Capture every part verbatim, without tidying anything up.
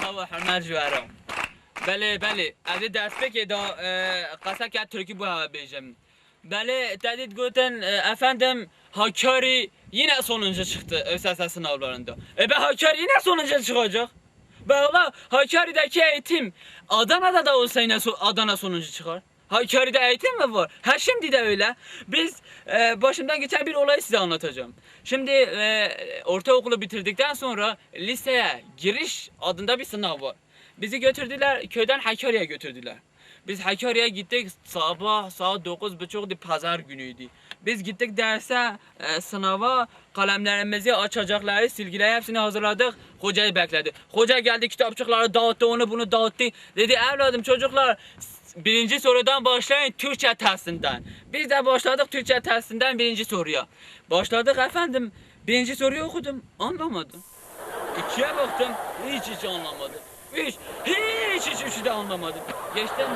Sağ ol, hürmet ji we re. Belê, belê. Ez ê destpêkê de, e, qeseke tirkî bo hewe bêjim. Belê, te dît gotin, e, efendim, Hakkari yine sonuncu çıktı ÖSS sınavlarında. E be, Hakkari yine sonuncu çıkacak. Be valla, Hakkari'deki eğitim Adana'da da olsa yine so-, Adana sonuncu çıkar. Hakkari'de eğitim mi var? Ha, şimdi de öyle. Biz, e, başımdan geçen bir olayı size anlatacağım. Şimdi, e, ortaokulu bitirdikten sonra liseye giriş adında bir sınav var. Bizi götürdüler, köyden Hakkari'ye götürdüler. Biz Hakkari'ye gittik, sabah saat dokuz buçuktu, pazar günüydü. Biz gittik derse, e, sınava, kalemlerimizi, açacakları, silgileri hepsini hazırladık. Hocayı bekledi. Hoca geldi, kitapçıkları dağıttı, onu bunu dağıttı. Dedi, "Evladım, çocuklar, birinci sorudan başlayın, Türkçe testinden." Biz de başladık Türkçe testinden birinci soruya. Başladık efendim. Birinci soruyu okudum, anlamadım. İkiye baktım, hiç, hiç anlamadım. Üç, hiç, hiç üçü de anlamadım. Geçtim,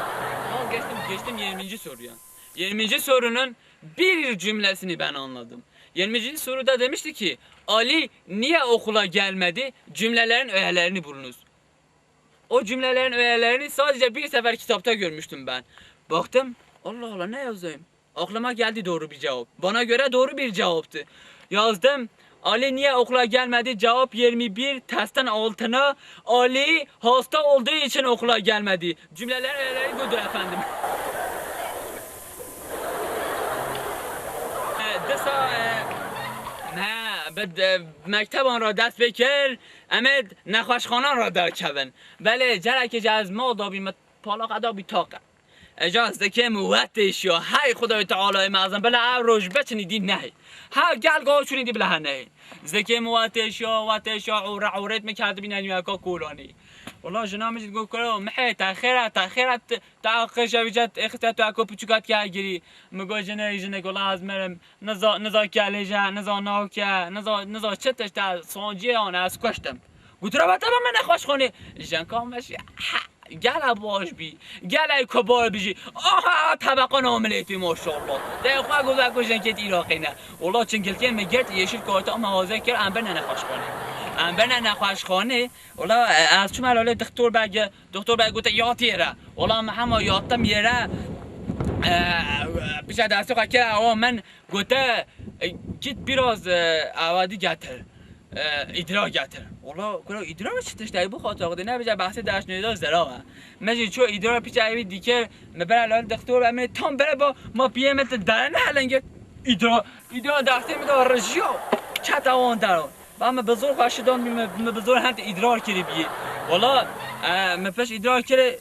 vazgeçtim, geçtim yirminci soruya. Yirminci sorunun bir cümlesini ben anladım. Yirminci soruda demişti ki, "Ali niye okula gelmedi?" Cümlelerin öğelerini bulunuz. O cümlelerin öğelerini sadece bir sefer kitapta görmüştüm ben. Baktım, "Allah Allah, ne yazayım?" Aklıma geldi doğru bir cevap. Bana göre doğru bir cevaptı. Yazdım, "Ali niye okula gelmedi?" Cevap yirmi bir, testten altına, "Ali hasta olduğu için okula gelmedi." Cümlelerin öğeleri budur efendim. E, disa, e, me, bi, e, mekteban re dest pê kir, em ê nexweşxanan re derkevin. Belê, carekê jî ez mal dabî, min palaka dabî taqe. Eja zikê min wetêşiya, hey Xwedayê Tealayê mezin, bila ev roj biçin îdî nehê. Ha gel gava çûn îdî bila he nehê. Zikê min wetêşiya, wetêşiya, ûre ûrêt min kerdibî nenûyeka kolanî. Wala jina min jî digot, "Kuro, mihê, te xêr e, te xêr e, te, te qêşe vî ce êxiste tu eko piçûka dike girî." Min got, "Jinê, jinik, wala ez mirim. Niza, niza kelê je, niza navke, niza, niza çi tişt e, sanciyê an ez kuştim." Gotu, "Reba te ba me nexweşxanê." Jinka min jî, "Ha, gele baş bî, gele ku baş bî jî. Aha, tebeqa namilê tu, maşallah. Te xwe got, veku jinkê tu Iraqê ne." Wala çingilkê min girt, yeşil karta min hazir kir, em birine nexweşxanê. Em birine nexweşxanê. Wala, e, ez çûme lalê doktor beg, doktor beg gote, "Yat yere." Wala min hema yatim yere, e, pişe destê xwe kir, ewa min gote, e, "Git biraz, e, ewa dî getir. E, idrar getir." Wala, kuro idrar çi tişt e? Bu xatir xwe dê nebêje behsê deşt nêda zerav e. Me jî çû idrar piçe evî dîkir, me bera lalê doktor, em ê tam bere ba, ma piyê me te dere ne helengir. Îdra, îdra dersê min de rijiya, kete wan dera. Ba min bi zor xwe şidan bî, min, min bi zor hend îdrar kirî bî. Wala, e, min pişt îdrar kirê,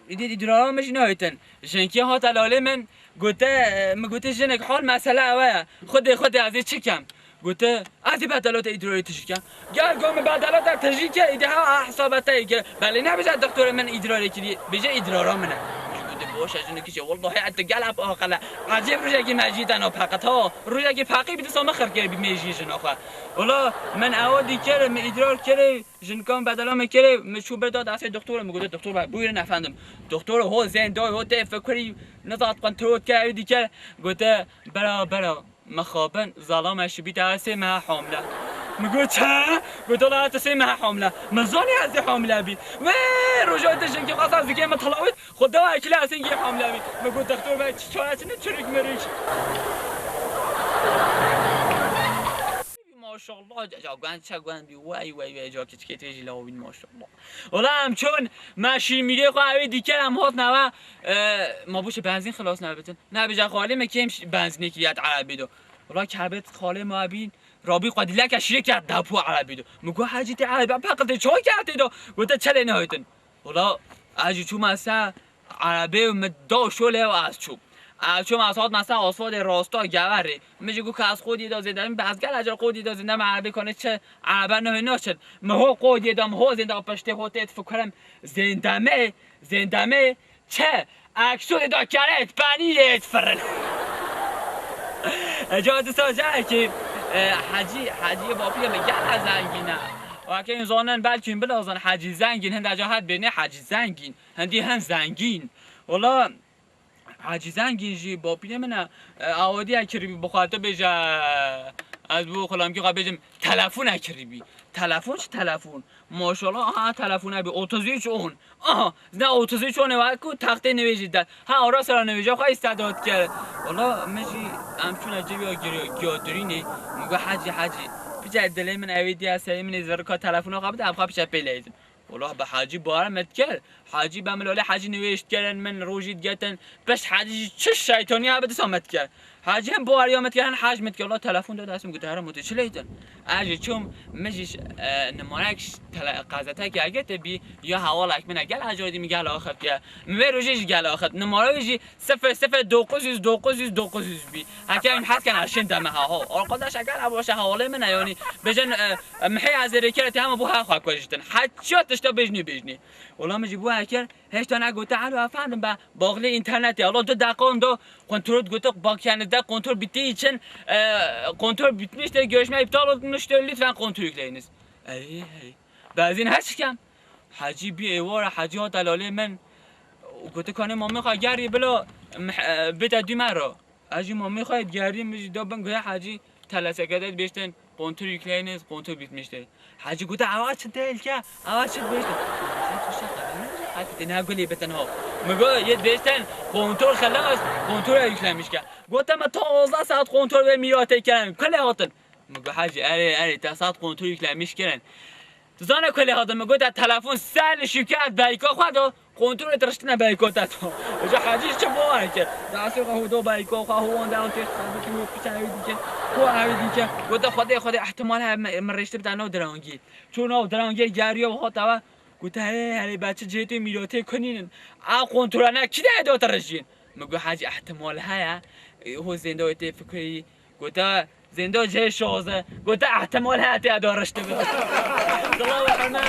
îdî îdrara min jî nehêtin. Jinkê hate lalê min, gote, e, min gote, "Jinik, hal mesele ewe ye. Xwedê, xwedê ez ê çi kem?" Gote, "Ez ê bedela te îdrarê tijî kem." Gel go min bedela te tijî ke, îdî ha, ha hesaba te yê kir. Belê nebêje doktorê min îdrarê kirî, bêje îdrara min e. Ji gote, "Baş e, jinekî jî, wellahî ez te gelek aqil e. Ecêb rojekî mejî te napeqet ha. Rojekî peqî bî disa min xirkirî bî mêjî jina xwe." Wala min ewa dî kir, min îdrar kirê, jinkan bedela min kirê, min çû bir da destê doktorê, min gote, "Doktor bey, buyurun efendim." Doktor ho zên dayê ho tê fikirî, nizat kontrol kir, ew dî kir, gote, "Bera, bera." Mixabin, zalame şibî te sê mehe hamile. Min got, "Çi?" Got, "Wala tu sê mehe hamile." Min zanî ez ê hamile bî. Wê roja te jinkê xwesta zikê min tilawit, xwe dewa ekile ez hingî hamile bî. Min got, "Doktor bey, çi çare çi ne çirik mirik." Maşallah, ca gwen çe gwen bî, wey, wey, wey, ca keçikê tê jî lawîn maşallah. Wala em çûn, me şîmîrê xwe ewê dîker em hatin eve, e, ma boşê benzîn xilas nebitin. Nebêje xalê me kêm şî-, benzînê kiriye di erebê de. Wala kebet xalê ma bîn, rabî xwedîleke şîrê kerd depo erebê de. Min got, "Hecî tê erebê peqil tê çay kerd tê de." Gote, "Çelê nehêtin." Wala ez jî çûme ser erebê û min da şolê û ez çûm. Ez çûm, ez hatime ser asfaltê rasta geverê. Min jî got, "Ka ez qodiyê da zênde min, ez gelek car qodiyê da zênde min, erebê kanê çi erebe nehê naçin." Min ho qodiyê da, min ho zênda piştê ho tê difikirim. Zênde me, zênde me çi? Eksonê da kerê et, penîrê et firin. Eca tu saze ki, e, Hecî, Hecî bapîrê min gelek zengîn e. Weke zanin belkî bilazan Hecî Zengîn, hinde ca het bêne Hecî Zengîn. Hindî hin zengîn. Wala Hecî Zengîn jî bapîrê min e. E, awadiye kirî bi xwe tu bêje. Ez bo xulamkî xwe bêjim, telefon e kirîbî. Telefon çi telefon? Maşallah, aha, telefon e bî, otuz üç on. Aha, ne otuz üç on e, wek ku textê nivêjî de. Ha, ara sera nivêja xwe îstedot kir. Wala, min jî, em çûne civya gir-, giyadirînê. Min got, "Hecî, Hecî, piçe dilê min ewê diye serê min ê zirika telefona xwe bide, em xwe piçe pê leyzin." Wala, bi Hecî bawer me dikir. Hecî be milalê Hecî nivêj dikirin, min rojî digetin. Pişt Hecî jî çi şeytanî hebe disa me dikir. Hecî hem baweriya me dikir, hem Hecî me dikir. Wala, telefon da dest min, gote, "Here, motê çi leytin?" Ez jî çûm, min jî, e, nimarek ş-, tele-, qezeteke girtibî, ya hewalek min e, gel ez jî dî min gel axiftiye. Min vê rojê jî gel axit. Nimara wî jî sifir sifir dokuz yüz dokuz yüz dokuz yüz bî. Heke em hez ken eşin deme ha ho. Arkadaş, eger ev baş e hewalê min e, yanî bêjin, e, e, mihê ez ê rêkere te hema bo her xwe kujitin. Heçiya tişta bêjnî bêjnî. Wala min jî bo her kir, hêşta ne gote, "Alo efendim, ben bağlı internete." Allah, du dakika onda kontrol gote, "Bak yani de kontrol bittiği için, e, kontrol bitmiştir, görüşme iptal olmuştur, lütfen kontrol yükleyiniz." Ey, ey. Bezîn her çikem. Hecî bî êwara, Hecî hate lalê min. Gote, "Kanê mamê xwe gerî bila, mih-, e, bête dû me re." Ez jî mamê xwe digerî, min jî da bin, gote, "Hecî, teleseke de dibêjtin, kontrol yükleyiniz, kontrol bitmiştir." Hecî gote, "Ewa çi değil ke, ewa çi dibêjtin?" Hecî tê ne gulê bitin ha. Min got, "Yê dibêjtin, kontrol xelas, kontrol yüklemiş ke." Gote, "Me ta onzda saat kontrol ve mîratê kirin. Kulê hatin?" Min got, "Hecî, erê, erê, te saat kontrol yüklemiş kirin." Tu zana kulê hatin? Min got, "Te telefon ser li şûke, ez beyka xwe da, kontrolê te riştine beyka te da." Ji Hecî çi bawer kir? Destê xwe hoda beyka xwe, howan de ew têr xwe bikin, wê piçe ew dikin, xwe ew dikin. Gote, "Xwedê, Xwedê, ihtimal heye min, min riştibite nav direngî." Çû nav direngê geriya hate we. Gote, "Hey, herê be çi cihê tê mîratê kunînin. A kontrola ne kî de ê da te rijîn?" Min got, "Hecî, ihtimal heye, ho zênda wê tê fikirî." Gote, "Zêndo cihê şaze." Gote, "Ehtimal heye tê da rişt bi." Dila we heme.